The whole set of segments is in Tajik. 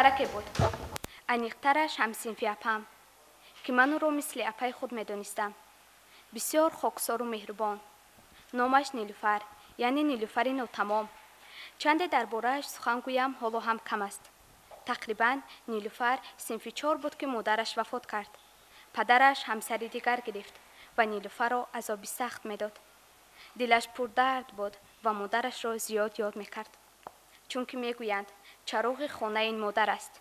Духтараке буд, аниқтараш ҳамсинфи апам, ки ман ӯро мисли апаи худ медонистам. Бисёр хоксору меҳрубон. Номаш Нилуфар, яъне Нилуфари нотамом. Чанде дар борааш сухан гӯям, ҳоло ҳам кам аст. Тақрибан Нилуфар синфи чор буд, ки модараш вафот кард. Падараш ҳамсари дигар гирифт ва Нилуфарро азоби сахт медод. Дилаш пурдард буд ва модарашро зиёд ёд мекард, чунки мегӯянд, чароғи хона ин модар аст.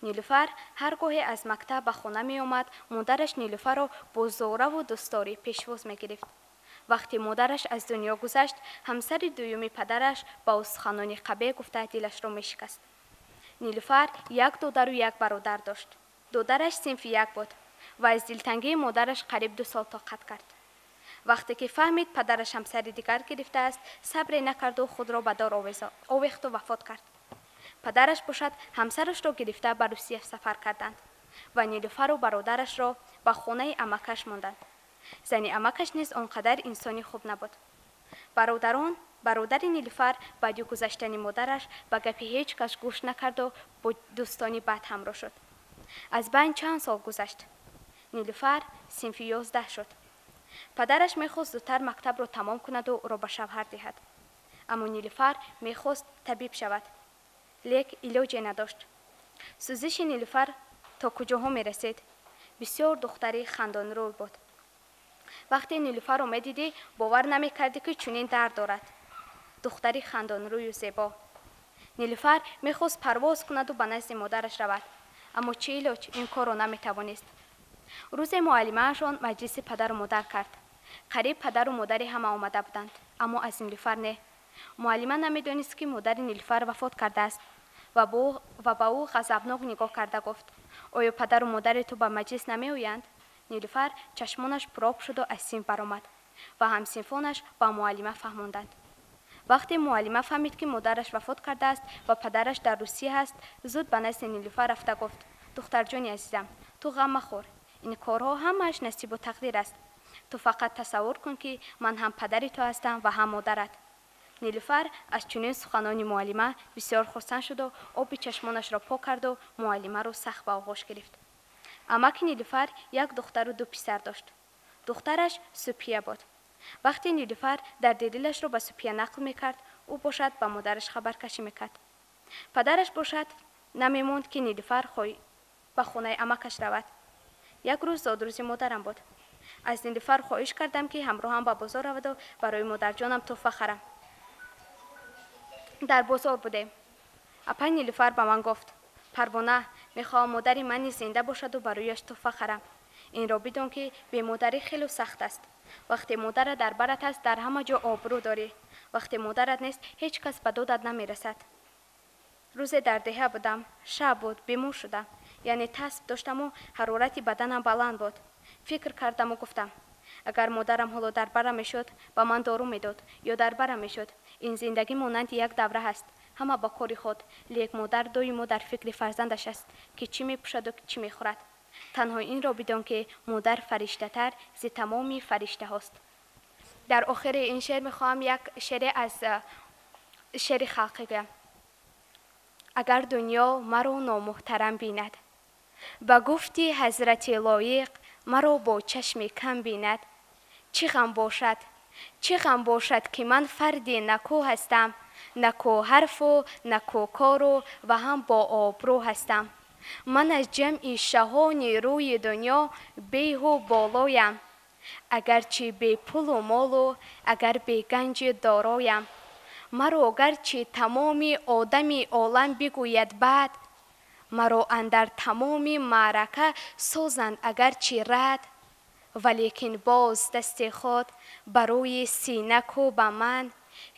Нилуфар ҳар гоҳе аз мактаб ба хона меомад, модараш Нилуфарро бо зораву дӯстдорӣ пешвоз мегирифт. Вақте модараш аз дунё гузашт, ҳамсари дуюми падараш ба ӯ суханони қабеҳ гуфта, дилашро мешикаст. Нилуфар як додару як бародар дошт. Додараш синфи як буд ва аз дилтангии модараш қариб 2 сол тоқат кард. Вақте ки фаҳмид, падараш ҳамсари дигар гирифтааст, сабре накарду худро ба дор овехту вафот кард. Падараш бошад, ҳамсарашро гирифта, ба Русия сафар карданд ва Нилуфару бародарашро ба хонаи амакаш монданд. Зани амакаш низ он қадар инсони хуб набуд. Бародарон бародари Нилуфар баъди гузаштани модараш ба гапи ҳеҷ кас гӯш накарду бо дӯстони бад ҳамроҳ шуд. Аз байн чанд сол гузашт. Нилуфар синфи 11 шуд. Падараш мехост зудтар мактабро тамом кунаду ӯро ба шавҳар диҳад, аммо Нилуфар мехост табиб шавад, лек илоҷе надошт. Сӯзиши Нилуфар то куҷоҳо мерасид. Бисёр духтари хандонрӯй буд. Вақте Нилуфарро медидӣ, бовар намекардӣ, ки чунин дард дорад. Духтари хандонрӯю зебо. Нилуфар мехост парвоз кунаду ба назди модараш равад, аммо чӣ илоҷ, ин корро наметавонист. Рӯзе муаллимаашон маҷлиси падару модар кард. Қариб падару модари ҳама омада буданд, аммо аз Нилуфар не. Муаллима намедонист, ки модари Нилуфар вафот кардааст, ва ба ӯ ғазабнок нигоҳ карда гуфт: «Оё падару модари ту ба маҷлис намеоянд?» Нилуфар чашмонаш пуроб шуду аз синф баромад ва ҳамсинфонаш ба муаллима фаҳмонданд. Вақте муаллима фаҳмид, ки модараш вафот кардааст ва падараш дар Русия аст, зуд ба назди Нилуфар рафта гуфт: «Духтарҷони азизам, ту ғам махӯр, ин корҳо ҳамааш насибу тақдир аст. Ту фақат тасаввур кун, ки ман ҳам падари ту ҳастам ва ҳам модарат». Нилуфар аз чунин суханони муаллима бисёр хурсанд шуду оби чашмонашро пок карду муаллимаро сахт ба оғӯш гирифт. Амаки Нилуфар як духтару ду писар дошт. Духтараш Супия буд. Вақте Нилуфар дарди дилашро ба Супия нақл мекард, ӯ бошад, ба модараш хабаркашӣ мекард. Падараш бошад, намемонд, ки Нилуфар ба хонаи амакаш равад. Як рӯз зодрӯзи модарам буд. Аз Нилуфар хоҳиш кардам, ки ҳамроҳам ба бозор раваду барои модарҷонам тӯҳфа харам. Дар бозор будем. Апаи Нилуфар ба ман гуфт: «Парвона, мехоҳам модари ман низ зинда бошаду барояш тӯҳфа харам. Инро бидон, ки бемодарӣ хело сахт аст. Вақте модарат дар барат аст, дар ҳама ҷо обрӯ дорӣ. Вақте модарат нест, ҳеҷ кас ба додат намерасад». Рӯзе дар деҳа будам. Шаб буд, бемор шудам, яъне тасб доштаму ҳарорати баданам баланд буд. Фикр кардаму гуфтам: агар модарам ҳоло дар барам мешуд, ба ман дору медод ё дар барам мешуд. Ин зиндагӣ монанди як давра ҳаст, ҳама ба кори худ, лек модар доимо дар фикри фарзандаш аст, ки чӣ мепӯшаду чӣ мехӯрад. Танҳо инро бидон, ки модар фариштатар зи тамоми фариштаҳост. Дар охири ин шеър мехоҳам як шеъре аз шеъри халқӣ гӯям. Агар дунё маро номуҳтарам бинад, ба гуфти ҳазрати лоиқ, маро бо чашми кам бинад, чӣ ғам бошад, чӣ ғам бошад, ки ман фарди накӯ ҳастам, накӯ ҳарфу накӯ кору ва ҳам бо обрӯ ҳастам. Ман аз ҷамъи шаҳони рӯи дунё беҳу болоям, агарчи бепулу молу агар беганҷи дороям. Маро гарчи тамоми одами олам бигӯяд бад, маро андар тамоми маърака созанд агарчи рад, валекин боз дасти худ ба рӯи сина кӯба ман,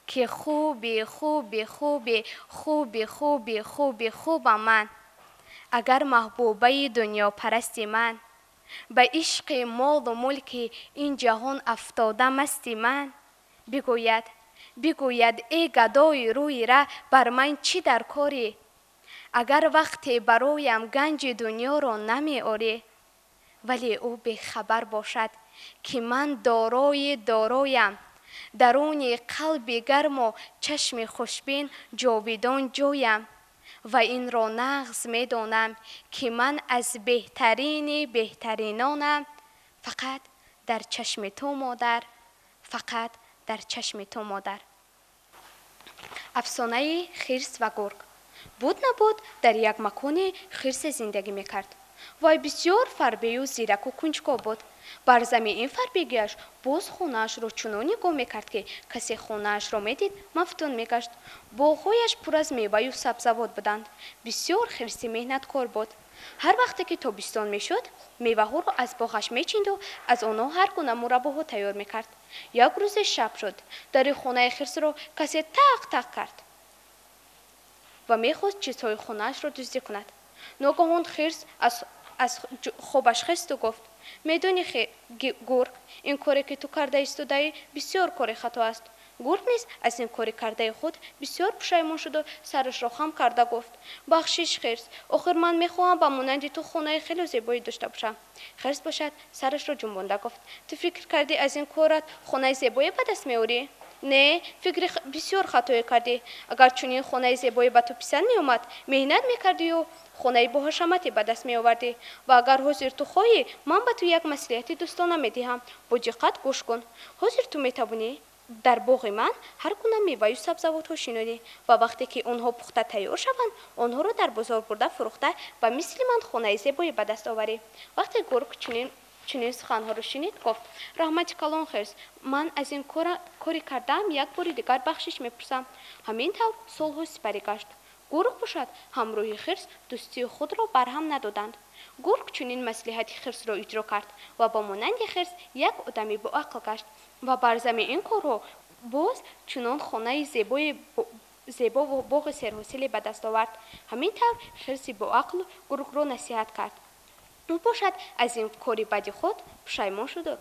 ки хуби хуби хуби хуби хуби хуби хубам ман. Агар маҳбубаи дунёпарасти ман ба ишқи молу мулки ин ҷаҳон афтода масти ман бигӯяд, бигӯяд: «Э гадои рӯи раҳ, бар ман чӣ дар корӣ? Агар вақте бароям ганҷи дунёро намеорӣ», вале ӯ бехабар бошад, ки ман дорои дороям, даруни қалби гарму чашми хушбин ҷовидон ҷоям. Ва инро нағз медонам, ки ман аз беҳтарини беҳтаринонам. Фақат дар чашми ту, модар, фақат дар чашми ту, модар. Афсонаи хирс ва гург. Буд, набуд, дар як маконе хирсе зиндагӣ мекард. Вай бисёр фарбею зираку кунҷков буд. Бар зами ин фарбегиаш боз хонаашро чунон нигоҳ мекард, ки касе хонаашро медид, мафтун мегашт. Боғҳояш пур аз меваю сабзавот буданд. Бисёр хирси меҳнаткор буд. Ҳар вақте ки тобистон мешуд, меваҳоро аз боғаш мечинду аз онҳо ҳар гуна мураббоҳо тайёр мекард. Як рӯзе шаб шуд. Дари хонаи хирсро касе тақ тақ кард ва мехост чизҳои хонаашро дуздӣ кунад. Ногаҳон хирс аз хобаш хесту гуфт: «Медонӣ, гург, ин коре, ки ту карда истодаӣ, бисёр кори хато аст». Гург низ аз ин кори кардаи худ бисёр пушаймон шуду сарашро хам карда гуфт: «Бахшиш, хирс, охир ман мехоҳам ба монанди ту хонаи хеле зебое дошта бошам». Хирс бошад, сарашро ҷунбонда гуфт: «Ту фикр кардӣ, аз ин корат хонаи зебое ба даст меорӣ? Не, фикри бисёр хатое кардӣ. Агар чунин хонаи зебое ба ту писанд меомад, меҳнат мекардию хонаи боҳашамате ба даст меовардӣ. Ва агар ҳозир ту хоҳӣ, ман ба ту як маслиҳати дӯстона медиҳам. Бо диққат гӯш кун. Ҳозир ту метавонӣ дар боғи ман ҳар гуна меваю сабзавотҳо шинонӣ ва вақте ки онҳо пухта тайёр шаванд, онҳоро дар бозор бурда фурӯхта, ба мисли ман хонаи зебое ба даст оварӣ». Вақте гург чунин суханҳоро шунид, гуфт: «Раҳмати калон, хирс, ман аз ин кори кардаам як бори дигар бахшиш мепурсам». Ҳамин тавр солҳо сипарӣ гашт. Гург бошад, ҳамроҳи хирс дӯстии худро барҳам надоданд. Гург чунин маслиҳати хирсро иҷро кард ва ба монанди хирс як одами боақл гашт ва бар зами ин корҳо боз чунон хонаи зебову боғи серҳосиле ба даст овард. Ҳамин тавр хирси боақл гургро насиҳат кард. Ӯ бошад, аз ин кори бади худ пушаймон шуду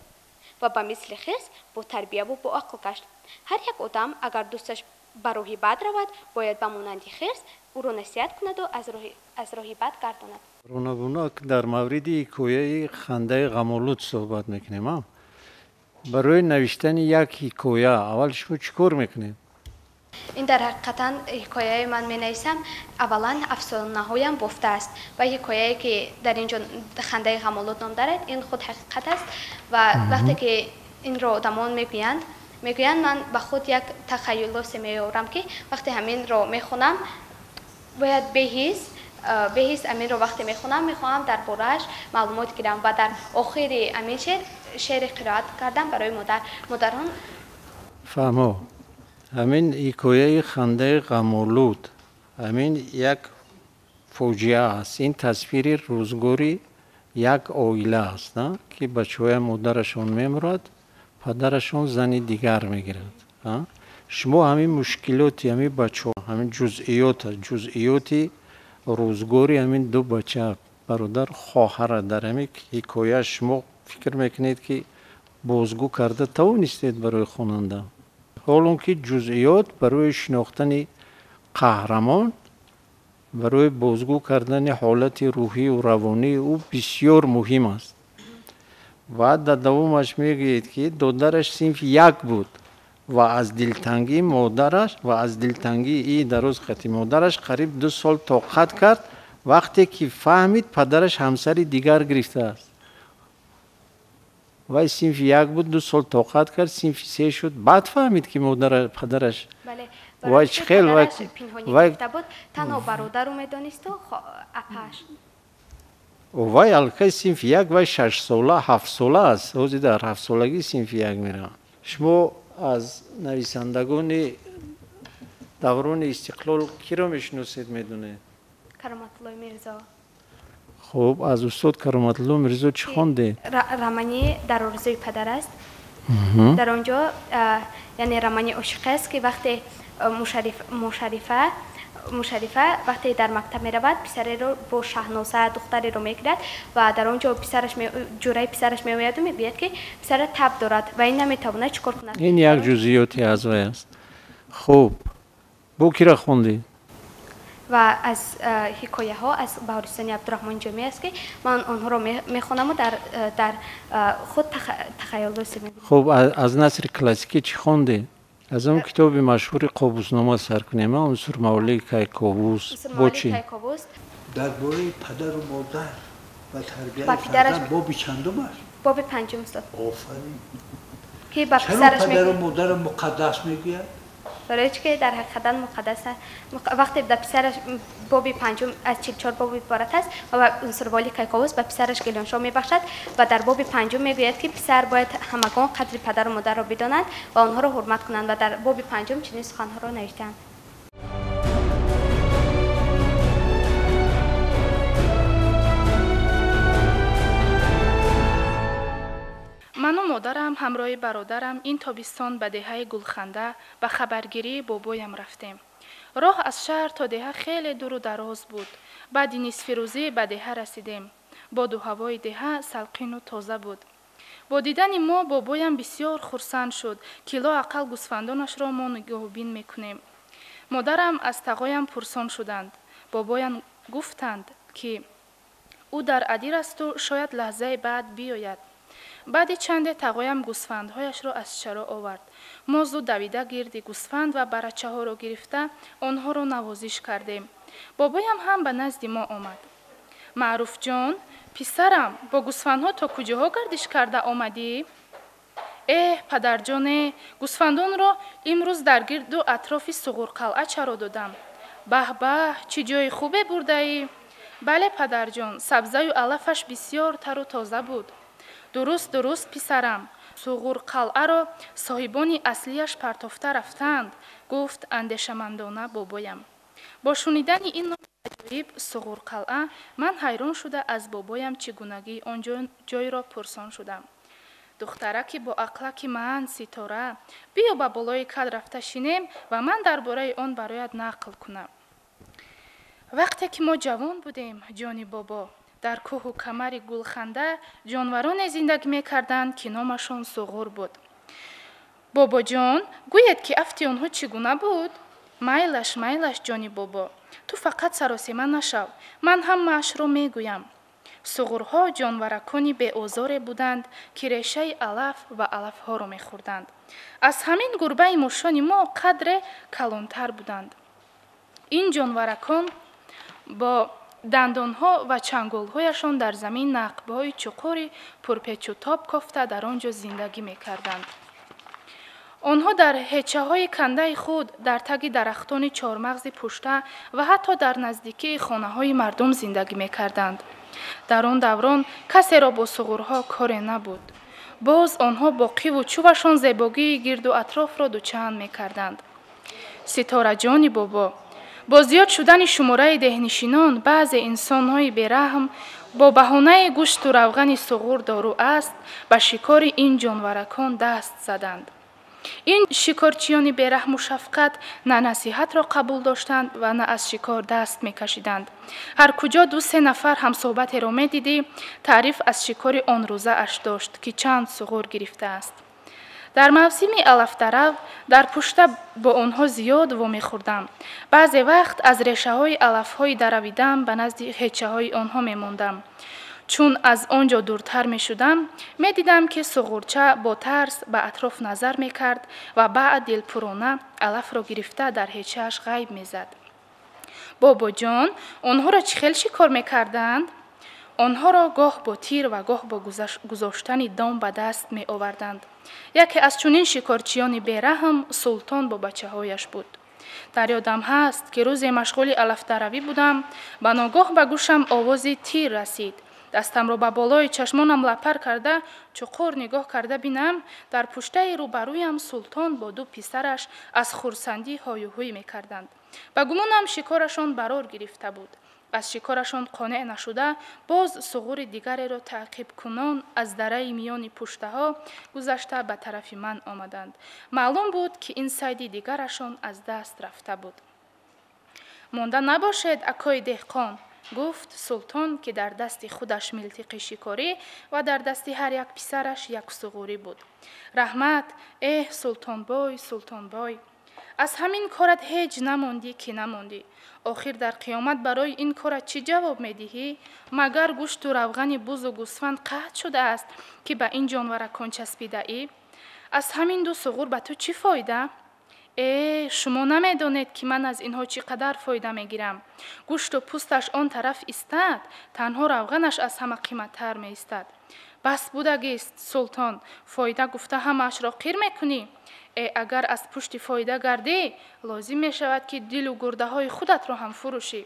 ва ба мисли хирс бо тарбияву боақл гашт. Ҳар як одам, агар дӯсташ ба роҳи бад равад, бояд ба монанди хирс ӯро насиҳат кунаду аз роҳи бад гардонад. Рунабунак, дар мавриди ҳикояи «Хандаи ғамолуд» суҳбат мекунем. Барои навиштани як ҳикоя аввал шумо чӣ кор мекунед? Ин дар ҳақиқатан ҳикояи ман менависам, аввалан афсонаҳоям бофта аст ва ҳикояе, ки дар ин ҷо «Хандаи ғамолуд» ном дорад, ин худ ҳақиқат аст. Ва вақте ки инро одамон мегӯянд, ман ба худ як тахайюлосе меорам, ки вақте ҳаминро мехонам, бояд беҳис аминро вақте мехонам, мехоҳам дар борааш маълумот гирам ва дар охири амин шеър шеъри қироат кардам барои модарон. Фаҳмо, ҳамин ҳикояи «Хандаи ғамолуд» ҳамин як фоҷиа аст. Ин тасвири рӯзгори як оила аст, ки бачаҳоя модарашон мемурад, падарашон зани дигар мегирад. Шумо ҳамин мушкилоти ҳамин бачаҳо, ҳамин ҷузъиёти рӯзгори ҳамин ду бача, бародар хоҳара, дар ҳамин ҳикоя шумо фикр мекунед, ки бозгӯ карда тавонистед барои хонанда? Ҳол он ки ҷузъиёт барои шинохтани қаҳрамон, барои бозгӯ кардани ҳолати рӯҳию равонии ӯ бисёр муҳим аст. Ва дар давомаш мегӯед, ки додараш синфи як буд ва аз дилтангии модараш ва аз дилтангии и дароз қати модараш қариб 2 сол тоқат кард, вақте ки фаҳмид, падараш ҳамсари дигар гирифтааст. Вай синфи як буд, 2 сол тоқат кард, синфи се шуд, баъд фаҳмид, ки модара падараш вай чӣ хел вай танҳо бародару медонисту апааш. Вай аллакай синфи як, вай 6сола, 7сола аст. Ҳозир дар 7солагӣ синфи як меравад. Шумо аз нависандагони даврони истиқлол киро мешиносед, медонед? Кароматуллои Мирзо. Хуб, аз устод Кароматулло Мирзо чӣ хондед? Романи «Дар орзуи падар» аст. Дар он ҷо, яъне романи ошиқе аст, ки вақте Мушарифа вақте дар мактаб меравад, писареро бо Шаҳноза духтареро мегирад ва дар он ҷо писараш, ҷӯраи писараш меояду мегӯяд, ки писара таб дорад ва ин наметавонад чӣ кор кунад. Ин як ҷузъиёти аз вай аст. Хуб, бо кира хондед? Ва аз ҳикояҳо аз Баҳористони Абдураҳмони Ҷомӣ аст, ки ман онҳоро мехонаму дар худ тахайюлосе мебинам. Хуб, аз насри классикӣ чӣ хондед? Аз он китоби машҳури Қобуснома сар кунем, Унсур Мавлии Кайковус. Бо чӣ? Дар бораи падару модар ва тарбияи фарзанд боби чандум аст? Боби панҷум, устод. Офарин. Ки ба писараш чаро падару модарро муқаддас мегӯяд? Барои чӣ ки дар ҳақиқатан муқаддас аст. Вақте дар писараш боби панҷум аз 44 боб иборат аст ва Унсурволи Кайковус ба писараш Гелоншоҳ мебахшад ва дар боби панҷум мегӯяд, ки писар бояд ҳамагон қадри падару модарро бидонанд ва онҳоро ҳурмат кунанд ва дар боби панҷум чунин суханҳоро навиштаанд. Ману модарам ҳамроҳи бародарам ин тобистон ба деҳаи Гулханда ба хабаргирии бобоям рафтем. Роҳ аз шаҳр то деҳа хеле дуру дароз буд. Баъди нисфирӯзӣ ба деҳа расидем. Боду ҳавои деҳа салқину тоза буд. Бо дидани мо бобоям бисёр хурсанд шуд, ки лоақал гӯсфандонашро мо нигоҳубин мекунем. Модарам аз тағоям пурсон шуданд. Бобоям гуфтанд, ки ӯ дар адир асту шояд лаҳзаи баъд биёяд. Баъди чанде тағоям гӯсфандҳояшро аз чаро овард. Мо зуд давида гирди гӯсфанд ва барачаҳоро гирифта онҳоро навозиш кардем. Бобоям ҳам ба назди мо омад. Маъруфҷон, писарам, бо гӯсфандҳо то куҷоҳо гардиш карда омадӣ? Эҳ, падарҷоне, гӯсфандонро имрӯз дар гирду атрофи Суғурқалъа чаро додам. Баҳ-баҳ, чӣ ҷои хубе бурдаӣ? Бале, падарҷон, сабзаю алафаш бисёр тару тоза буд. Дуруст, дуруст, писарам, Суғурқалъаро соҳибони аслияш партофта рафтаанд, гуфт андешамандона бобоям. Бо шунидани ин номи аҷоиб Суғурқалъа ман ҳайрон шуда аз бобоям чӣ гунагии он ҷойро пурсон шудам. Духтараки бо ақлаки ман, Ситора, биё ба болои кад рафта шинем ва ман дар бораи он бароят нақл кунам. Вақте ки мо ҷавон будем, ҷони бобо, дар кӯҳу камари Гулханда ҷонвароне зиндагӣ мекарданд, ки номашон суғур буд. Бобоҷон, гӯед, ки афти онҳо чӣ гуна буд? Майлаш, майлаш, ҷони бобо, ту фақат саросема нашав, ман ҳамаашро мегӯям. Суғурҳо ҷонваракони беозоре буданд, ки решаи алаф ва алафҳоро мехӯрданд. Аз ҳамин гурбаи мушони мо қадре калонтар буданд. Ин ҷонваракон бо дандонҳо ва чанголҳояшон дар замин нақбҳои чуқури пурпечутоб кофта дар он ҷо зиндагӣ мекарданд. Онҳо дар ҳечаҳои кандаи худ, дар таги дарахтони чормағзи пушта ва ҳатто дар наздикии хонаҳои мардум зиндагӣ мекарданд. Дар он даврон касеро бо суғурҳо коре набуд. Боз онҳо бо қиву чӯбашон зебогии гирду атрофро дучанд мекарданд. Ситораҷони бобо, бо зиёд шудани шумораи деҳнишинон баъзе инсонҳои бераҳм бо баҳонаи гӯшту равғани суғур дору аст ба шикори ин ҷонваракон даст заданд. Ин шикорчиёни бераҳму шафқат на насиҳатро қабул доштанд ва на аз шикор даст мекашиданд. Ҳар куҷо ду-се нафар ҳамсӯҳбатеро медидӣ, таъриф аз шикори он рӯзааш дошт, ки чанд суғур гирифтааст. Дар мавсими алафдарав дар пушта бо онҳо зиёд вомехӯрдам. Баъзе вақт аз решаҳои алафҳои даравидам ба назди ҳечаҳои онҳо мемондам. Чун аз он ҷо дуртар мешудам, медидам, ки суғурча бо тарс ба атроф назар мекард ва баъд дилпурона алафро гирифта дар ҳечааш ғайб мезад. Бобоҷон, онҳоро чӣ хел шикор мекарданд? Онҳоро гоҳ бо тир ва гоҳ бо гузоштани дом ба даст меоварданд. Яке аз чунин шикорчиёни бераҳм Султон бо бачаҳояш буд. Дар ёдам ҳаст, ки рӯзе машғули алафдаравӣ будам, ба ногоҳ ба гӯшам овози тир расид. Дастамро ба болои чашмонам лапар карда, чуқур нигоҳ карда бинам, дар пуштаи рӯбарӯям Султон бо ду писараш аз хурсандӣ ҳоюҳӯй мекарданд. Ба гумонам шикорашон барор гирифта буд. Аз шикорашон қонеъ нашуда, боз суғури дигареро таъқибкунон аз дараи миёни пуштаҳо гузашта ба тарафи ман омаданд. Маълум буд, ки ин сайди дигарашон аз даст рафта буд. Монда набошед, акои деҳқон, гуфт Султон, ки дар дасти худаш милтиқи шикорӣ ва дар дасти ҳар як писараш як суғурӣ буд. Раҳмат, эҳ, Султонбой, Султонбой, аз ҳамин корат ҳеҷ намондӣ, ки намондӣ. Охир дар қиёмат барои ин корат чӣ ҷавоб медиҳӣ? Магар гӯшту равғани бузу гӯсфанд қатъ шудааст, ки ба ин ҷонваракон часпидаӣ? Аз ҳамин ду суғур ба ту чӣ фоида? Э, шумо намедонед, ки ман аз инҳо чӣ қадар фоида мегирам. Гӯшту пӯсташ он тараф истад, танҳо равғанаш аз ҳама қиматтар меистад. Бас будагист, Султон, фоида гуфта ҳамаашро қир мекунӣ. Э, агар аз пушти фоида гардӣ, лозим мешавад, ки дилу гурдаҳои худатро ҳам фурӯшӣ.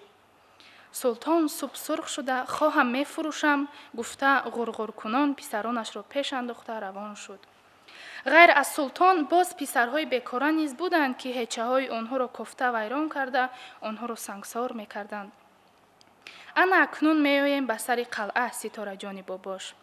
Султон субсурх шуда, хоҳам мефурӯшам гуфта, ғурғуркунон писаронашро пеш андохта равон шуд. Ғайр аз Султон боз писарҳои бекора низ буданд, ки ҳечаҳои онҳоро кофта вайрон карда, онҳоро сангсор мекарданд. Ана акнун меоем ба сари қалъа, Ситораҷони бобош.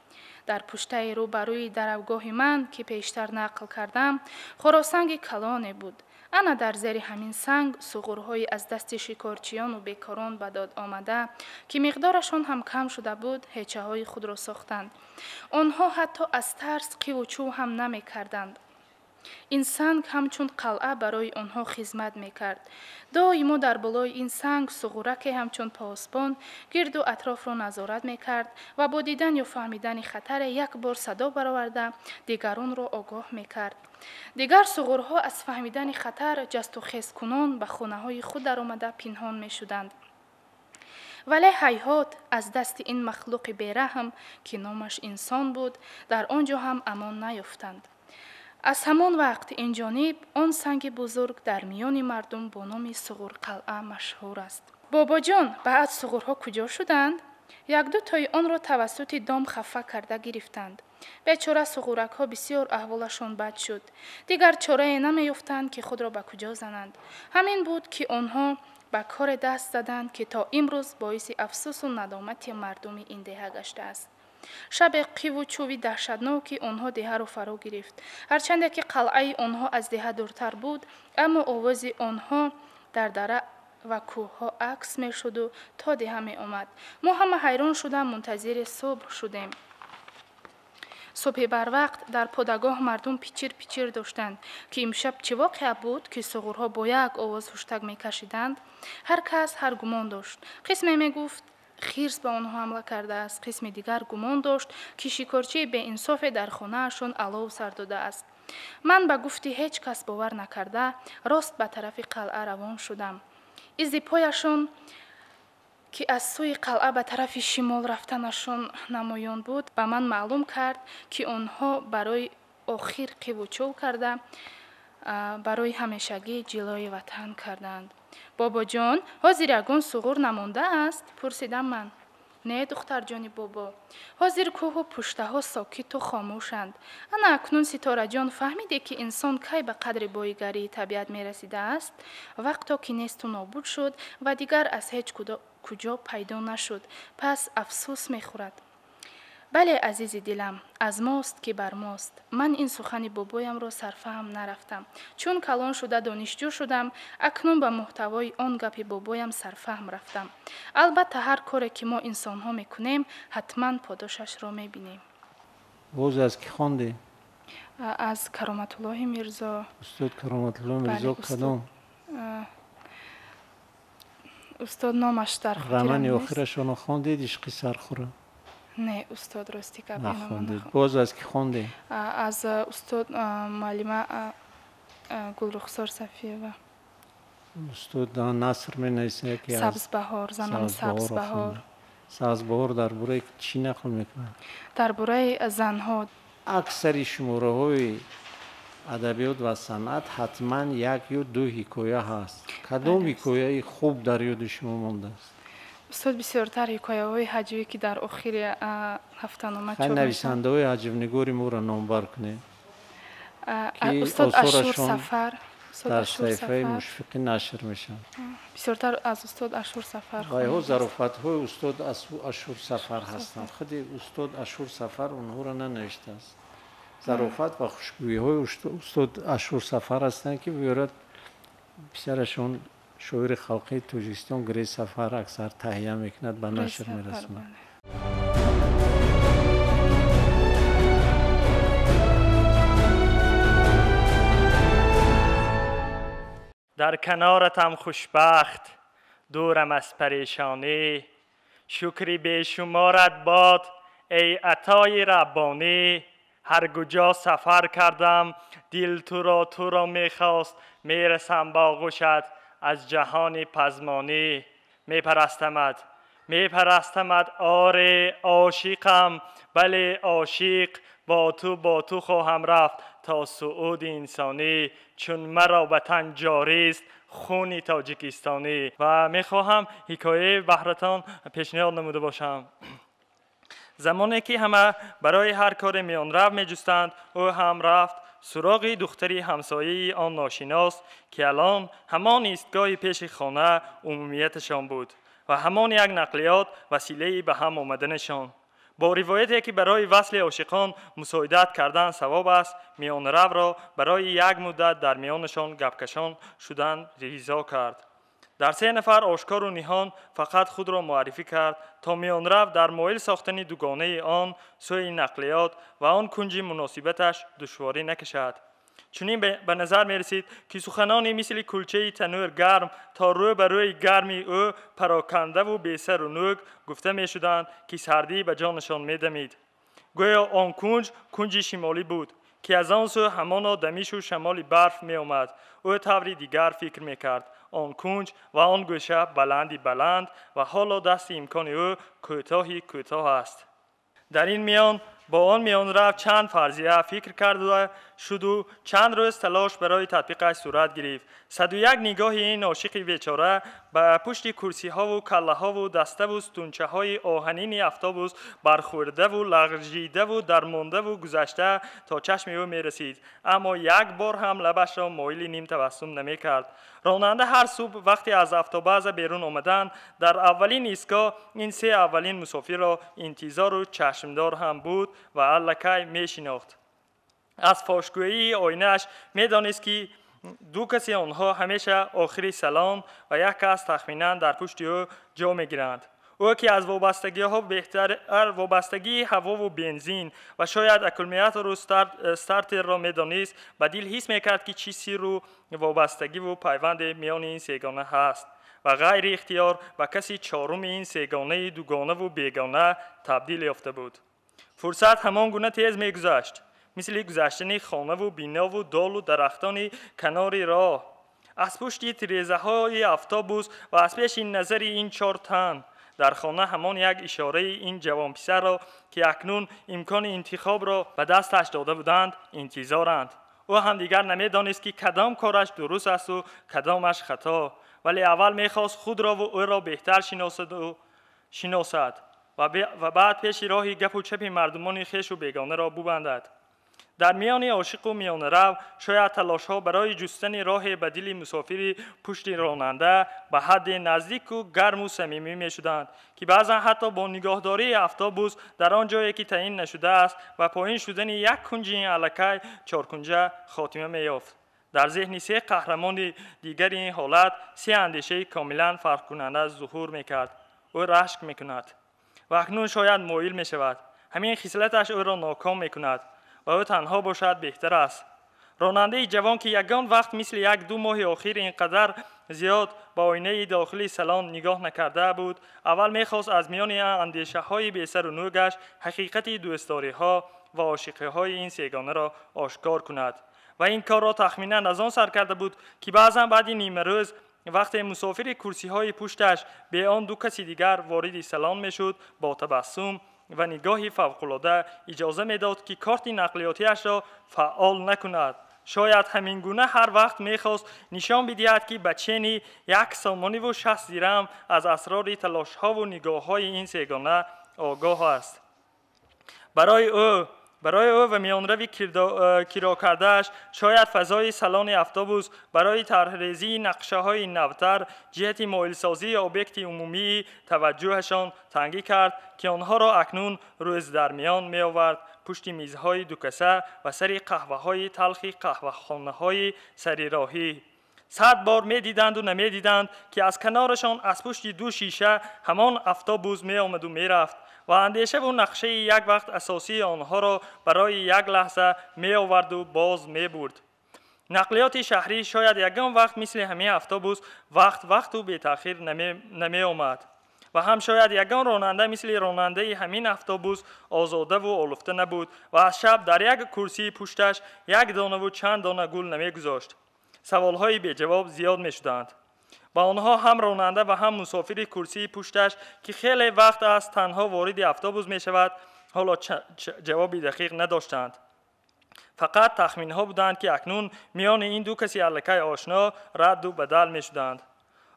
Дар пуштаи рӯ ба рӯи даравгоҳи ман, ки пештар нақл кардам, хоросанги калоне буд. Ана дар зери ҳамин санг суғурҳои аз дасти шикорчиёну бекорон ба дод омада, ки миқдорашон ҳам кам шуда буд, ҳечаҳои худро сохтанд. Онҳо ҳатто аз тарс қиву чӯв ҳам намекарданд. Ин санг ҳамчун қалъа барои онҳо хизмат мекард. Доимо дар болои ин санг суғураке ҳамчун посбон гирду атрофро назорат мекард ва бо дидан ё фаҳмидани хатаре як бор садо бароварда, дигаронро огоҳ мекард. Дигар суғурҳо аз фаҳмидани хатар ҷасту хезкунон ба хонаҳои худ даромада пинҳон мешуданд. Вале ҳайҳот, аз дасти ин махлуқи бераҳм, ки номаш инсон буд, дар он ҷо ҳам амон наёфтанд. Аз ҳамон вақт ин ҷониб он санги бузург дар миёни мардум бо номи Суғурқалъа машҳур аст. Бобоҷон, баъд суғурҳо куҷо шуданд? Якду тои онро тавассути дом хафа карда гирифтанд. Бечора суғуракҳо бисёр аҳволашон бад шуд. Дигар чорае намеёфтанд, ки худро ба куҷо зананд. Ҳамин буд, ки онҳо ба коре даст заданд, ки то имрӯз боиси афсӯсу надомати мардуми ин деҳа гаштааст. Шабе қиву чӯви даҳшатноки онҳо деҳаро фаро гирифт. Ҳарчанде ки қалъаи онҳо аз деҳа дуртар буд, аммо овози онҳо дар дара ва кӯҳҳо акс мешуду то деҳа меомад. Мо ҳама ҳайрон шуда мунтазири субҳ шудем. Субҳи барвақт дар подагоҳ мардум пичир пичир доштанд, ки имшаб чӣ воқеа буд, ки суғурҳо бо як овоз ҳуштак мекашиданд. Ҳар кас ҳар гумон дошт. Қисме мегуфт, хирс ба онҳо ҳамла кардааст, қисми дигар гумон дошт, ки шикорчии беинсофе дар хонаашон алов сар додааст. Ман ба гуфти ҳеҷ кас бовар накарда, рост ба тарафи қалъа равон шудам. Изи пояшон, ки аз сӯи қалъа ба тарафи шимол рафтанашон намоён буд, ба ман маълум кард, ки онҳо барои охир қиву чӯв карда, барои ҳамешагӣ ҷилои ватан карданд. Бобоҷон, ҳозир ягон суғур намондааст? Пурсидам ман. Не, духтарҷони бобо, ҳозир кӯҳу пуштаҳо сокиту хомӯшанд. Ана акнун, Ситораҷон, фаҳмиде, ки инсон кай ба қадри боигарии табиат мерасидааст? Вақто ки несту нобуд шуд ва дигар аз ҳеҷ куҷо пайдо нашуд, пас афсӯс мехӯрад. Бале, азизи дилам, аз мост ки бар мост. Ман ин сухани бобоямро сарфаҳм нарафтам. Чун калон шуда донишҷӯ шудам, акнун ба муҳтавои он гапи бобоям сарфаҳм рафтам. Албатта, ҳар коре ки мо инсонҳо мекунем, ҳатман подошашро мебинем. Боз аз кӣ хондӣ? Аз Кароматуллоҳи Мирзо. Устод Кароматуллоҳ Мирзо кадом? Устод, номаш дар хотирам Романи нест. охирашонро хондед, Ишқи сархӯра? Не, устод, рости гап, нахондед. Боз аз кӣ хондед? Аз устод муаллима Гулрухсор Сафиева. Устод наср менависад, яке аз Сабзбаҳор, занони Сабзбаҳор. Сабзбаҳор дар бораи чӣ нақл мекунад? Дар бораи занҳо. Аксари шумораҳои адабиёт ва санъат ҳатман як ё ду ҳикоя ҳаст. Кадом ҳикояи хуб дар ёди шумо мондааст? Устод, бисёртар ҳикояҳои ҳаҷвӣ, ки дар охири ҳафтанома чоп мешаванд. Нависандаҳои ҳаҷвнигори моро номбар кунед, ки устод Ашур осорашон Сафар, устод дар Ашур саҳифаи Сафар. Мушфиқӣ нашр мешаванд. Бисёртар аз устод Ашур Сафар Ва инҳо хондааст. зарофатҳои устод Ашур Сафар ҳастанд. Худи устод Ашур Сафар онҳоро нанавиштааст. Зарофат ва хушгӯиҳои устод Ашур Сафар ҳастанд, ки биёрад писарашон, шоири халқии Тоҷикистон Гурей Сафар, аксар таҳия мекунад, ба нашр мерасонад. Дар каноратам хушбахт, дурам аз парешонӣ, шукри бешуморат бод, эй атои раббонӣ. Ҳар куҷо сафар кардам, дил туро мехост, мерасам ба оғӯшат аз ҷаҳони пазмонӣ. Мепарастамат, мепарастамат, оре ошиқам, бале ошиқ, бо ту хоҳам рафт то сууди инсонӣ, чун маро ба тан ҷорист хуни тоҷикистонӣ. Ва мехоҳам ҳикояи баҳратон пешниҳод намуда бошам. Замоне ки ҳама барои ҳар коре миёнрав меҷустанд, ӯ ҳам рафт суроғи духтари ҳамсояи он ношинос, ки алон ҳамон истгоҳи пеши хона умумияташон буд ва ҳамон як нақлиёт василаи ба ҳам омаданашон. Бо ривояте ки барои васли ошиқон мусоидат кардан савоб аст, миёнравро барои як муддат дар миёнашон гапкашон шудан ризо кард. Дар се нафар ошкору ниҳон фақат худро муаррифӣ кард, то миёнрав дар моил сохтани дугонаи он сӯи нақлиёт ва он кунҷи муносибаташ душворӣ накашад. Чунин ба назар мерасид, ки суханони мисли кулчаи танӯр гарм то рӯ ба рӯи гарми ӯ парокандаву бесару нӯк гуфта мешуданд, ки сардӣ ба ҷонашон медамид. Гӯё он кунҷ кунҷи шимолӣ буд, ки аз он сӯ ҳамоно дамишу шамоли барф меомад. Ӯ таври дигар фикр мекард. Он кунҷ ва он гӯша баланди баланд ва ҳоло дасти имкони ӯ кӯтоҳи кӯтоҳ аст. Дар ин миён бо он миёнрав чанд фарзия фикр карда шуду чанд рӯз талош барои татбиқаш сурат гирифт. 101 нигоҳи ин ошиқи бечора ба пушти курсиҳову каллаҳову даставу сутунчаҳои оҳанини автобус бархӯрдаву лағжидаву дармондаву гузашта то чашми ӯ мерасид, аммо як бор ҳам лабашро моили ним табассум намекард. Ронанда ҳар субҳ вақте аз автобаза берун омаданд, дар аввалин истгоҳ ин се аввалин мусофирро интизору чашмдор ҳам буд ва аллакай мешинохт. Аз фошгӯии оинааш медонист, ки ду каси онҳо ҳамеша охири салон ва як кас тахминан дар пушти ӯ ҷо мегиранд. Ӯ ки аз вобастагиҳо беҳтар вобастагии ҳавову бензин ва шояд аккумулятору стартерро медонист, ба дил ҳис мекард, ки чӣ сирру вобастагиву пайванде миёни ин сегона ҳаст ва ғайри ихтиёр ба каси чоруми ин сегонаи дугонаву бегона табдил ёфта буд. Фурсат ҳамон гуна тез мегузашт, мисли гузаштани хонаву бинову долу дарахтони канори роҳ. Аз пушти тирезаҳои автобус ва аз пеши назари ин чор тан дар хона ҳамон як ишораи ин ҷавонписарро, ки акнун имкони интихобро ба дасташ дода буданд, интизоранд. Ӯ ҳам дигар намедонист, ки кадом кораш дуруст асту кадомаш хато, вале аввал мехост худрову ӯро беҳтар шиносад ва баъд пеши роҳи гапу чапи мардумони хешу бегонаро бубандад. Дар миёни ошиқу миёнарав шояд талошҳо барои ҷустани роҳе ба дили мусофири пушти ронанда ба ҳадде наздику гарму самимӣ мешуданд, ки баъзан ҳатто бо нигоҳдории автобус дар он ҷое ки таъин нашудааст ва поин шудани як кунҷи ин аллакай чоркунҷа хотима меёфт. Дар зеҳни се қаҳрамони дигари ин ҳолат се андешаи комилан фарқкунанда зуҳур мекард. Ӯ рашк мекунад ва акнун шояд моил мешавад. Ҳамин хислаташ ӯро ноком мекунад ва ӯ танҳо бошад беҳтар аст. Ронандаи ҷавон, ки ягон вақт мисли як-ду моҳи охир ин қадар зиёд ба оинаи дохили салон нигоҳ накарда буд, аввал мехост аз миёни андешаҳои бесару нӯгаш ҳақиқати дӯстдориҳо ва ошиқиҳои ин сегонаро ошкор кунад. Ва ин корро тахминан аз он сар карда буд, ки баъзан баъди нимарӯз вақте мусофири курсиҳои пушташ бе он ду каси дигар вориди салон мешуд, бо табассум ва нигоҳи фавқулода иҷоза медод, ки корти нақлиётиашро фаъол накунад. Шояд ҳамин гуна ҳар вақт мехост нишон бидиҳад, ки ба чени 1 сомониву 60 дирам аз асрори талошҳову нигоҳҳои ин сегона огоҳ аст. Барои ӯ ва миёнрави киро кардааш шояд фазои салони автобус барои тарҳрезии нақшаҳои навтар ҷиҳати моилсозии объекти умумии таваҷҷӯҳашон тангӣ кард, ки онҳоро акнун рӯз дар миён меовард пушти мизҳои дукаса ва сари қаҳваҳои талхи қаҳвахонаҳои сарироҳӣ. 100 бор медиданду намедиданд, ки аз канорашон аз пушти ду шиша ҳамон автобус меомаду мерафт ва андешаву нақшаи як вақт асосии онҳоро барои як лаҳза меоварду боз мебурд. Нақлиёти шаҳрӣ шояд ягон вақт мисли ҳамин автобус вақт вақту бетаъхир намеомад Ва ҳам шояд ягон ронанда мисли ронандаи ҳамин автобус озодаву олуфта набуд ва аз шаб дар як курсии пушташ як донаву чанд дона гул намегузошт. Саволҳои беҷавоб зиёд мешуданд. Ба онҳо ҳам ронанда ва ҳам мусофири курсии пушташ, ки хеле вақт аст танҳо вориди автобус мешавад, ҳоло ҷавоби дақиқ надоштанд. Фақат тахминҳо буданд, ки акнун миёни ин ду каси аллакай ошно радду бадал мешуданд.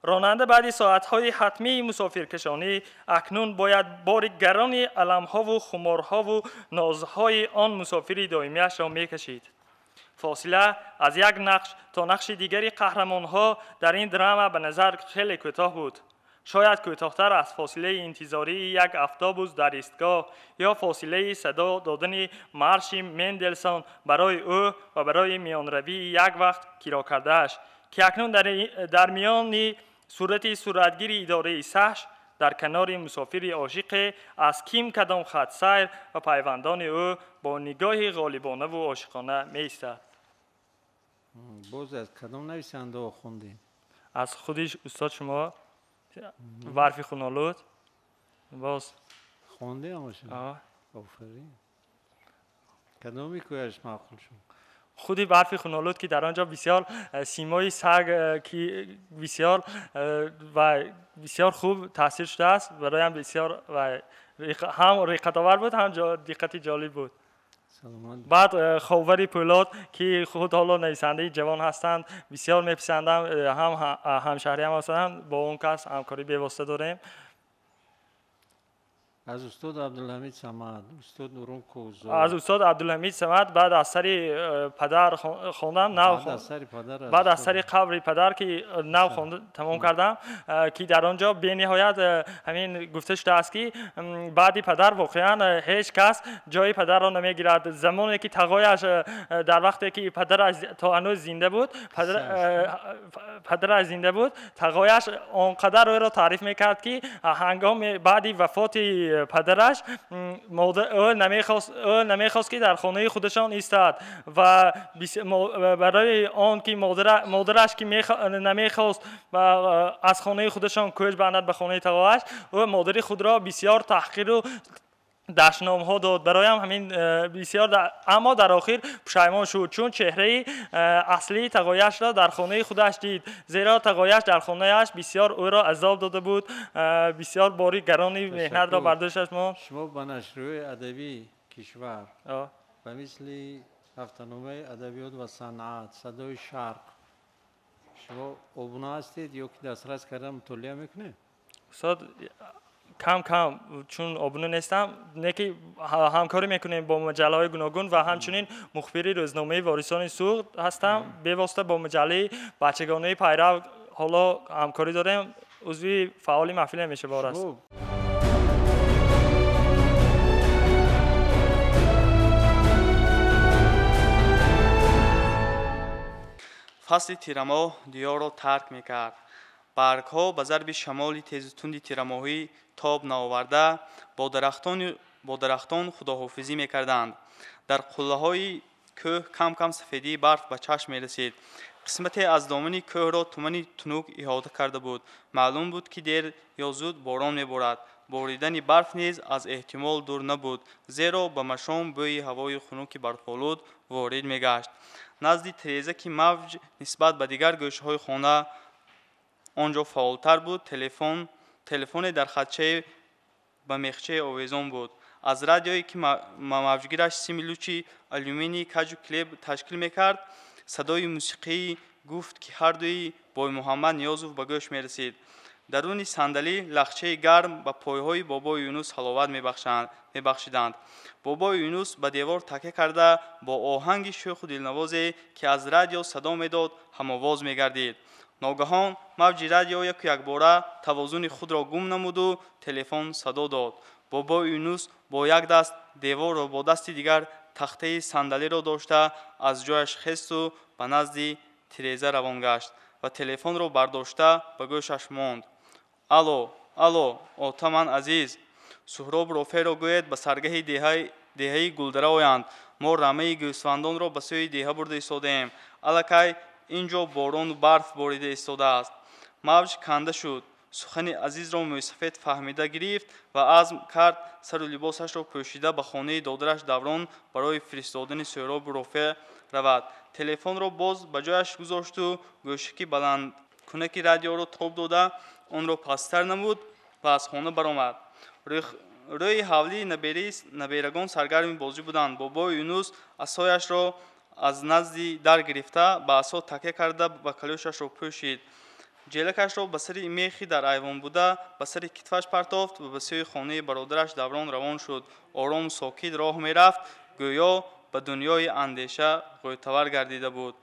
Ронанда баъди соатҳои ҳатмии мусофиркашонӣ акнун бояд бори гарони аламҳову хуморҳову нозҳои он мусофири доимиашро мекашид. Фосила аз як нақш то нақши дигари қаҳрамонҳо дар ин драма ба назар хеле кӯтоҳ буд. Шояд кӯтоҳтар аз фосилаи интизории як автобус дар истгоҳ ё фосилаи садо додани марши Менделсон барои ӯ ва барои миёнравии як вақт киро кардааш, ки акнун дар миёни сурати суратгири идораи саҳш дар канори мусофири ошиқе аз ким кадом хатсайр ва пайвандони ӯ бо нигоҳи ғолибонаву ошиқона меистад. Боз аз кадом нависандаҳо хондем? Аз худи устод шумо барфи хунолуд боз хондем ҳамаша? Офарин. Кадоми кӯяш маъқул шуд? Худи барфи хунолуд, ки дар он ҷо бисёр симои саг, ки бисёр ва бисёр хуб таъсир шудааст, бароям бисёр ва ҳам риққатовар буд, ҳам диққати ҷолиб буд. Баъд Ховари Пӯлод, ки худ ҳоло нависандаи ҷавон ҳастанд, бисёр меписандам, ҳам ҳамшаҳриям ҳастанд, бо он кас ҳамкорӣ бевосита дорем. Аз устод Абдулҳамид Самад, устод Нурон Кӯзод. Аз устод Абдулҳамид Самад баъд аз сари падар хондам, нав баъд аз сари қабри падар, ки нав тамом кардам, ки дар он ҷо бениҳоят ҳамин гуфта шудааст, ки баъди падар воқеан ҳеҷ кас ҷои падарро намегирад. Замоне ки тағояш дар вақте ки падараш то ҳанӯз зинда буд, падараш зинда буд, тағояш он қадар ӯро таъриф мекард, ки ҳангоми баъди вафоти падараш ӯ намехост, ки дар хонаи худашон истад ва барои он ки модараш ки намехост аз хонаи худашон кӯч бандад ба хонаи тағояш, ӯ модари худро бисёр таҳқиру дашномҳо дод. Бароям ҳамин бисёр, аммо дар охир пушаймон шуд, чун чеҳраи аслии тағояшро дар хонаи худаш дид, зеро тағояш дар хонааш бисёр ӯро азоб дода буд, бисёр бори гарони меҳнатро бар дӯшаш монд. Шумо ба нашрияи адабии кишвар ба мисли ҳафтаномаи адабиёт ва санъат, Садои Шарқ, шумо обуна ҳастед ё ки дастрас карда мутолиа мекунед? Устод, кам кам, чун обуна нестам, не ки ҳамкорӣ мекунем бо маҷаллаҳои гуногун ва ҳамчунин мухбири рӯзномаи Ворисони Суғд ҳастам. Бевосита бо маҷаллаи бачагонаи Пайрав ҳоло ҳамкорӣ дорем, узви фаъоли маҳфил ҳамешабор аст. Фасли тирамоҳ диёрро тарк мекард. Баргҳо ба зарби шамоли тезу тунди тирамоҳӣ тоб наоварда бо дарахтон худоҳофизӣ мекарданд. Дар қуллаҳои кӯҳ кам-кам сафедии барф ба чашм мерасид. Қисмате аз домани кӯҳро тумани тунук иҳота карда буд. Маълум буд, ки дер ё зуд борон меборад. Боридани барф низ аз эҳтимол дур набуд, зеро ба машом бӯи ҳавои хунуки барфолуд ворид мегашт. Назди тиреза, ки мавҷ нисбат ба дигар гӯшаҳои хона он ҷо фаъолтар буд, телефоне дар хатчаи ба мехчаи овезон буд. Аз радиое, ки мавҷгираш сими лучи алюминии каҷу клеб ташкил мекард, садои мусиқии гуфт, ки ҳардуи Боймуҳаммад Ниёзов ба гӯш мерасид. Даруни сандалӣ лахчаи гарм ба пойҳои бобои Юнус ҳаловат мебахшиданд. Бобои Юнус ба девор такя карда бо оҳанги шӯху дилнавозе, ки аз радио садо медод, ҳамовоз мегардид. Ногаҳон мавҷи радио яку якбора тавозуни худро гум намуду телефон садо дод. Бобои Юнус бо як даст деворро, бо дасти дигар тахтаи сандалиро дошта аз ҷояш хесту ба назди тиреза равон гашт ва телефонро бардошта ба гӯшаш монд. Алло, алло, отаман азиз, Суҳроб Роферо гӯед ба саргаҳи деҳаи Гулдара оянд. Мо рамаи гӯсфандонро ба сӯи деҳа бурда истодаем. Аллакай ин ҷо борону барф борида истодааст. Мавҷ канда шуд. Сухани Азизро мӯйсафед фаҳмида гирифт ва азм кард сару либосашро пӯшида ба хонаи додараш Даврон барои фиристодани Сӯҳробу Рофеъ равад. Телефонро боз ба ҷояш гузошту гӯшаки баландкунаки радиоро тоб дода, онро пасттар намуд ва аз хона баромад. Рӯи ҳавлии наберагон саргарми бозӣ буданд. Бобои Юнус асояшро аз назди дар гирифта, ба асо такя карда, ба калӯшашро пӯшид. Ҷелакашро ба сари мехи дар айвон буда ба сари китфаш партофт ва ба сӯи хонаи бародараш Даврон равон шуд. Орому сокит роҳ мерафт, гӯё ба дунёи андеша ғӯтавар гардида буд.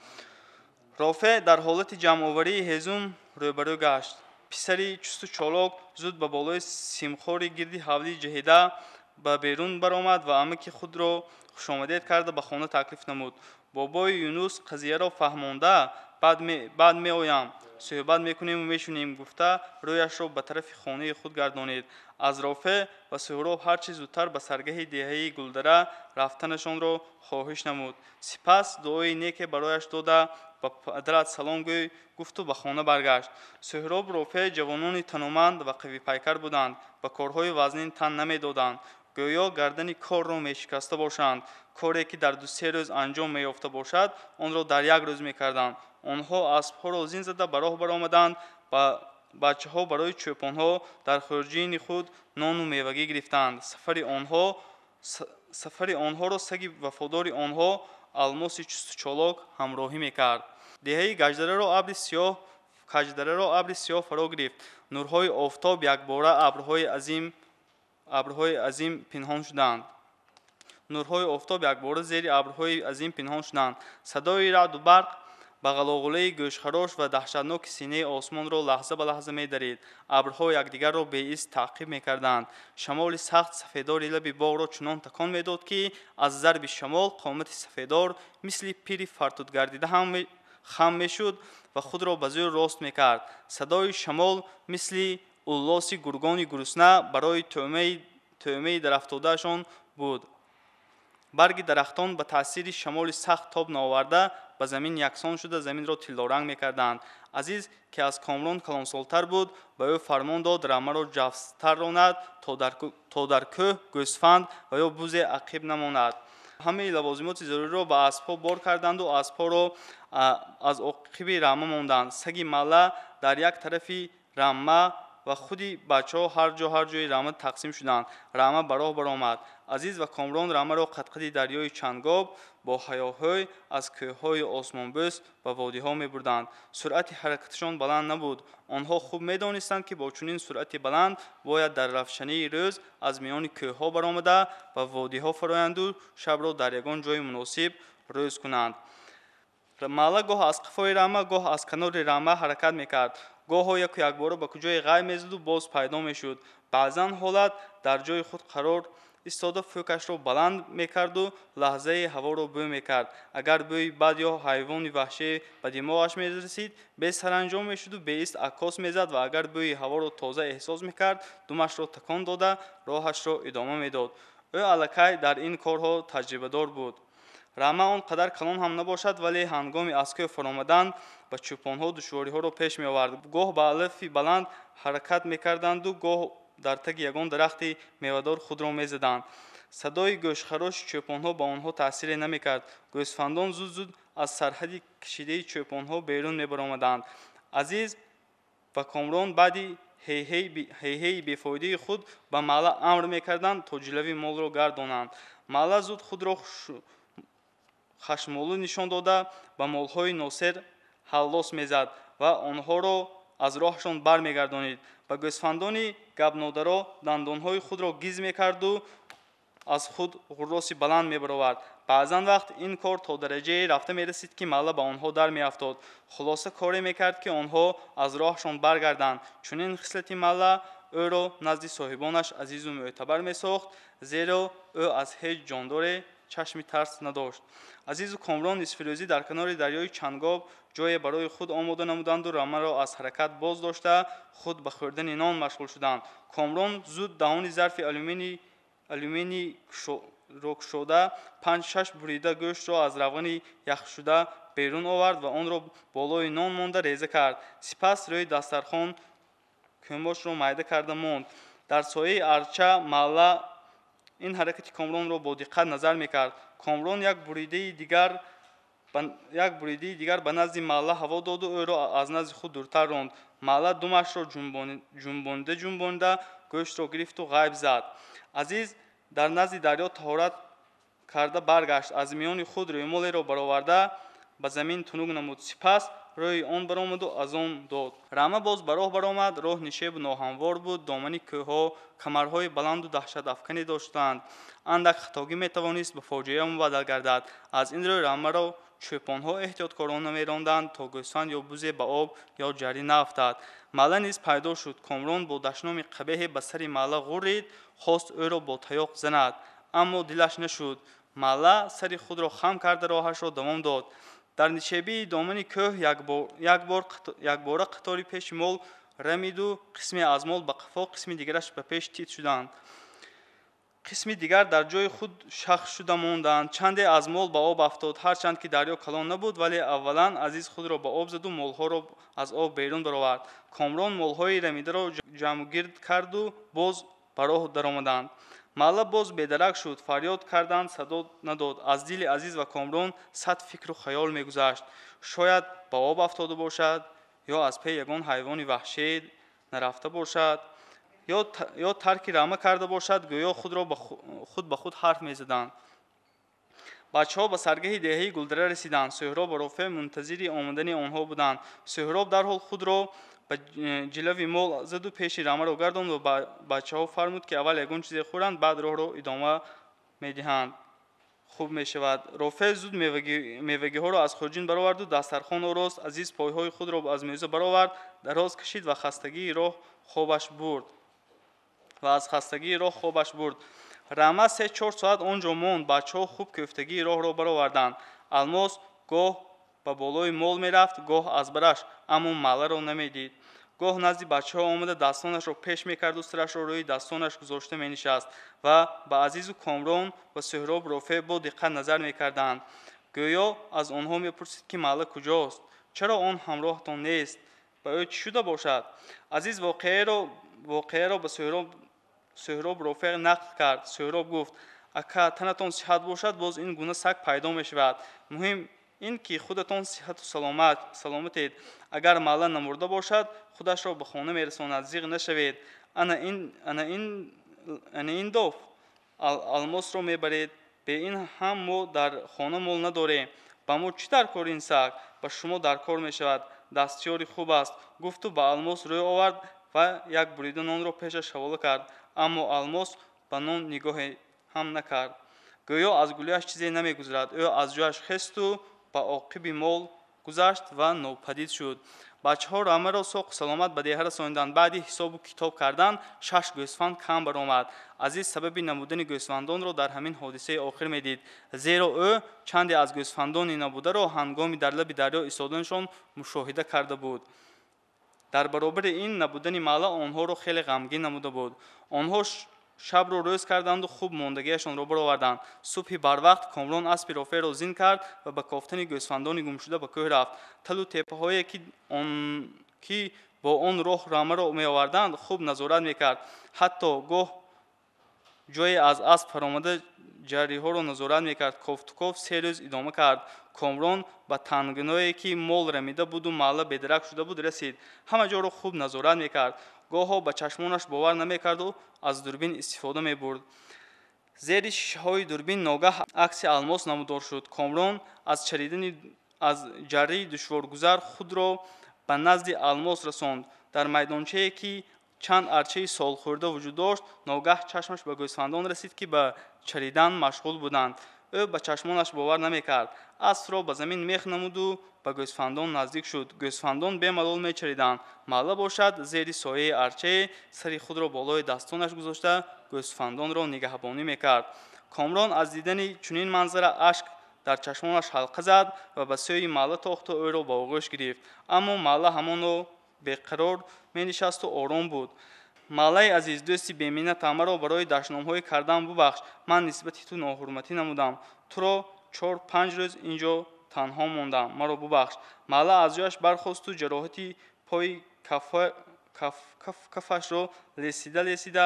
Рофеъ дар ҳолати ҷамъоварии ҳезум рӯбарӯ гашт. Писари чусту чолок зуд ба болои симхори гирди ҳавлӣ ҷаҳида ба берун баромад ва амаки худро хушомадед карда ба хона таклиф намуд. Бобои Юнус қазияро фаҳмонда, баъд меоям, суҳбат мекунему мешунем гуфта, рӯяшро ба тарафи хонаи худ гардонид. Аз Рофеъ ва Суҳроб ҳарчи зудтар ба саргаҳи деҳаи Гулдара рафтанашонро хоҳиш намуд. Сипас дуои неке барояш дода, ба падарат салом гӯй гуфту ба хона баргашт. Суҳроб, Рофеъ ҷавонони таноманд ва қавипайкар буданд, ба корҳои вазнин тан намедоданд, гӯё гардани корро мешикаста бошанд. Коре ки дар ду-се рӯз анҷом меёфта бошад, онро дар як рӯз мекарданд. Онҳо аспҳоро зин зада ба роҳ баромаданд. Ба бачаҳо барои чӯпонҳо дар хурҷини худ нону мевагӣ гирифтанд. Сафари онҳоро саги вафодори онҳо Алмоси чусту чолок ҳамроҳӣ мекард. Деҳаи Гаҷдараро абри сиёҳ фаро гирифт. Нурҳои офтоб якбора абрҳои азим пинҳон шуданд. Нурҳои офтоб якбора зери абрҳои азим пинҳон шуданд. Садои раъду барқ ба ғалоғулаи гӯшхарош ва даҳшатноки синаи осмонро лаҳза ба лаҳза медарид. Абрҳо якдигарро беист таъқиб мекарданд. Шамоли сахт сафедори лаби боғро чунон такон медод, ки аз зарби шамол қомати сафедор мисли пири фартудгардида хам мешуд ва худро ба зӯр рост мекард. Садои шамол мисли уллоси гургони гурусна барои тӯъмаи дарафтодаашон буд. Барги дарахтон ба таъсири шамоли сахт тоб наоварда ба замин яксон шуда заминро тиллоранг мекарданд. Азиз, ки аз Комрон калонсолтар буд, ба ӯ фармон дод рамаро ҷафстар ронад, то дар кӯҳ гӯсфанд ва ё бузе ақиб намонад. Ҳамаи лавозимоти заруриро ба аспҳо бор карданду аспҳоро аз оқиби рама монданд. Саги малла дар як тарафи рама ва худи бачаҳо ҳар ҷо ҳар ҷои рама тақсим шуданд. Рама ба роҳ баромад. Азиз ва Комрон рамаро қадқади дарёи Чангоб бо ҳаёҳӯй аз кӯҳҳои осмонбӯс ба водиҳо мебурданд. Суръати ҳаракаташон баланд набуд. Онҳо хуб медонистанд, ки бо чунин суръати баланд бояд дар равшании рӯз аз миёни кӯҳҳо баромада ба водиҳо фароянду шабро дар ягон ҷои муносиб рӯз кунанд. Малла гоҳ аз қафои рама, гоҳ аз канори рама ҳаракат мекард. Гоҳо яку якбора ба куҷое ғайб мезаду боз пайдо мешуд. Баъзан ҳолат дар ҷои худ қарор истода фӯкашро баланд мекарду лаҳзаи ҳаворо бӯй мекард. Агар бӯи бад ё ҳайвони ваҳшӣ ба димоғаш мерасид, бесаранҷом мешуду беист аккос мезад ва агар бӯи ҳаворо тоза эҳсос мекард, думашро такон дода роҳашро идома медод. Ӯ аллакай дар ин корҳо таҷрибадор буд. Рама он қадар калон ҳам набошад, вале ҳангоми аз кӯҳ фаромадан ба чӯпонҳо душвориҳоро пеш меовард. Гоҳ ба алафи баланд ҳаракат мекарданду гоҳ дар таги ягон дарахти мевадор худро мезаданд. Садои гӯшхароши чӯпонҳо ба онҳо таъсире намекард. Гӯсфандон зуд-зуд аз сарҳади кашидаи чӯпонҳо берун мебаромаданд. Азиз ва Комрон баъди ҳейҳеи бефоидаи худ ба малла амр мекарданд, то ҷилави молро гардонанд. Малла зуд худро хашмолуд нишон дода, ба молҳои носер ҳаллос мезад ва онҳоро аз роҳашон бармегардонид. Ба гӯсфандони гапнодаро дандонҳои худро гиз мекарду аз худ ғурроси баланд мебаровард. Баъзан вақт ин кор то дараҷае рафта мерасид, ки малла ба онҳо дар меафтод. Хулоса коре мекард, ки онҳо аз роҳашон баргарданд. Чунин хислати малла ӯро назди соҳибонаш азизу мӯътабар месохт, зеро ӯ аз ҳеҷ ҷондоре чашми тарс надошт. Азизу Комрон нисфирӯзӣ дар канори дарёи Чангоб ҷое барои худ омода намуданду рамаро аз ҳаракат боз дошта худ ба хӯрдани нон машғул шуданд. Комрон зуд даҳони зарфи алюминийро кушода, панҷ-шаш бурида гӯштро аз равғани яхшуда берун овард ва онро болои нон монда реза кард. Сипас рӯи дастархон кӯмбошро майда карда монд. Дар сояи арча Маъла ин ҳаракати Комронро бо диққат назар мекард. Комрон як буридаи дигар ба назди Маъла ҳаво доду ӯро аз назди худ дуртар ронд. Маъла думашро ҷунбонида ҷунбонида гӯштро гирифту ғайб зад. Азиз дар назди дарё таҳорат карда баргашт. Аз миёни худ рӯймолеро бароварда ба замин тунук намуд. Сипас рӯи он баромаду аз он дод. Рама боз ба роҳ баромад. Роҳ нишебу ноҳамвор буд. Домани кӯҳҳо камарҳои баланду даҳшатафкане доштанд. Андак хатогӣ метавонист ба фоҷиа мубаддал гардад. Аз ин рӯй рамаро чӯпонҳо эҳтиёткорона меронданд, то гӯсфанд ё бузе ба об ё ҷарӣ наафтад. Маъла низ пайдо шуд. Комрон бо дашноми қабеҳе ба сари Маъла ғуррид, хост ӯро бо таёқ занад, аммо дилаш нашуд. Маъла сари худро хам карда роҳашро давом дод. Дар нишебии домани кӯҳ якбора қатори пеши мол рамиду қисме аз мол ба қафо, қисми дигараш ба пеш тит шуданд. Қисми дигар дар ҷои худ шах шуда монданд. Чанде аз мол ба об афтод. Ҳарчанд ки дарё калон набуд, вале аввалан Азиз худро ба об заду молҳоро аз об берун баровард. Комрон молҳои рамидаро ҷамъгирд карду боз ба роҳ даромаданд. Маъла боз бедарак шуд. Фарёд карданд, садо надод. Аз дили Азиз ва Комрон сад фикру хаёл мегузашт. Шояд ба об афтода бошад, ё аз пей ягон ҳайвони ваҳшӣ нарафта бошад, ё тарки рама карда бошад, гӯё худ ба худ ҳарф мезаданд. Бачаҳо ба саргаҳи деҳаи Гулдара расиданд. Сӯҳроб ва Рофеъ мунтазири омадани онҳо буданд. Сӯҳроб дарҳол худро ба ҷилави мол заду пеши рамаро гардонд ва ба бачаҳо фармуд, ки аввал ягон чизе хӯранд, баъд роҳро идома медиҳанд. Хуб мешавад. Рофеъ зуд мевагиҳоро аз хурҷин бароварду дастархон орост. Азиз пойҳои худро аз мӯза баровард, дароз кашид ва хастагии роҳ хобаш бурд. Рама 3-4 соат он ҷо монд. Бачаҳо хуб кӯфтагии роҳро бароварданд. Алмос гоҳ ба болои мол мерафт, гоҳ аз бараш, аммо Маъларо намедид. Гоҳ назди бачаҳо омада дастонашро пеш мекарду сарашро рӯи дастонаш гузошта менишаст ва ба Азизу Комрон ва Сӯҳроб Рофеъ бо диққат назар мекарданд. Гӯё аз онҳо мепурсид, ки Маъла куҷост? Чаро он ҳамроҳатон нест? Ба ӯ чӣ шуда бошад? Азиз воқеаро ба Сӯҳроб Рофеъ нақл кард. Сӯҳроб гуфт: ака, танатон сиҳат бошад, боз ин гуна саг пайдо мешавад. Муҳим ин ки худатон сиҳату саломатед. Агар Маъла намурда бошад, худашро ба хона мерасонад. Зиғ нашавед. Ана ин доф алмосро мебаред. Бе ин ҳам мо дар хона мол надорем. Ба мо чӣ дар кор ин саг? Ба шумо дар кор мешавад. Дастёри хуб аст. Гуфту ба алмос рӯй овард ва як бурида нонро пешаш ҳавола кард. Аммо алмос ба нон нигоҳе ҳам накард. Гӯё аз гулӯяш чизе намегузарад. Ӯ аз ҷояш хесту ба оқиби мол гузашт ва нопадид шуд. Бачаҳо рамаро соқу саломат ба деҳа расониданд. Баъди ҳисобу китоб кардан 6 гӯсфанд кам баромад. Азиз сабаби набудани гӯсфандонро дар ҳамин ҳодисаи охир медид, зеро ӯ чанде аз гӯсфандони набударо ҳангоми дар лаби дарё истоданашон мушоҳида карда буд. Дар баробари ин набудани Маъла онҳоро хеле ғамгин намуда буд. Онҳо шабро рӯз карданду хуб мондагиашонро бароварданд. Субҳи барвақт Комрон аспи Рофеъро зин кард ва ба кофтани гӯсфандони гумшуда ба кӯҳ рафт. Талу теппаҳое ки бо он роҳ рамаро меоварданд, хуб назорат мекард. Ҳатто гоҳ ҷое аз асп фаромада ҷарриҳоро назорат мекард. Кофтуков 3 рӯз идома кард. Комрон ба тангиное ки мол рамида буду Маъла бедарак шуда буд расид. Ҳама ҷоро хуб назорат мекард. Гоҳо ба чашмонаш бовар намекарду аз дурбин истифода мебурд. Зери шишаҳои дурбин ногаҳ акси алмос намудор шуд. Комрон аз ҷаррии душворгузар худро ба назди алмос расонд. Дар майдончае ки чанд арчаи солхӯрда вуҷуд дошт, ногаҳ чашмаш ба гӯсфандон расид, ки ба чаридан машғул буданд. Ӯ ба чашмонаш бовар намекард. Аспро ба замин мех намуду ба гӯсфандон наздик шуд. Гӯсфандон бемалол мечариданд. Маъла бошад зери сояи арчае сари худро болои дастонаш гузошта гӯсфандонро нигаҳбонӣ мекард. Комрон аз дидани чунин манзара ашк дар чашмонаш ҳалқа зад ва ба сӯи Маъла тохту ӯро ба оғӯш гирифт. Аммо Маъла ҳамоно беқарор менишасту ором буд. Маълаи азиз, дӯсти беминнатам, маро барои дашномҳои кардан бубахш. Ман нисбати ту ноҳурматӣ намудам. Туро 4-5 рӯз ин ҷо танҳо мондам. Маро бубахш. Маъла аз ҷояш бархосту ҷароҳати пои кафашро лесида лесида,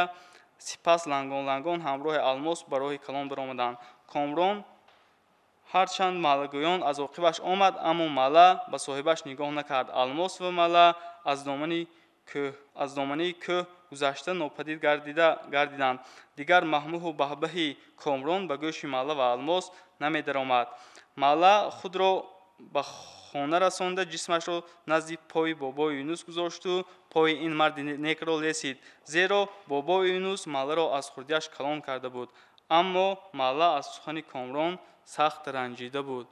сипас лангон лангон ҳамроҳи Алмос ба роҳи калон баромаданд. Комрон ҳарчанд маълагӯён аз оқибаш омад, аммо маъла ба соҳибаш нигоҳ накард. Алмос ва маъла аз доманаи кӯҳ гузашта нопадид гардиданд. Дигар маҳмуҳу баҳбаҳи Комрон ба гӯши маъла ва Алмос намедаромад. Маъла худро ба хона расонда, ҷисмашро назди пои бобои Юнус гузошту пои ин марди некро лесид, зеро бобои Юнус маъларо аз хурдиаш калон карда буд. Аммо маъла аз сухани Комрон сахт ранҷида буд.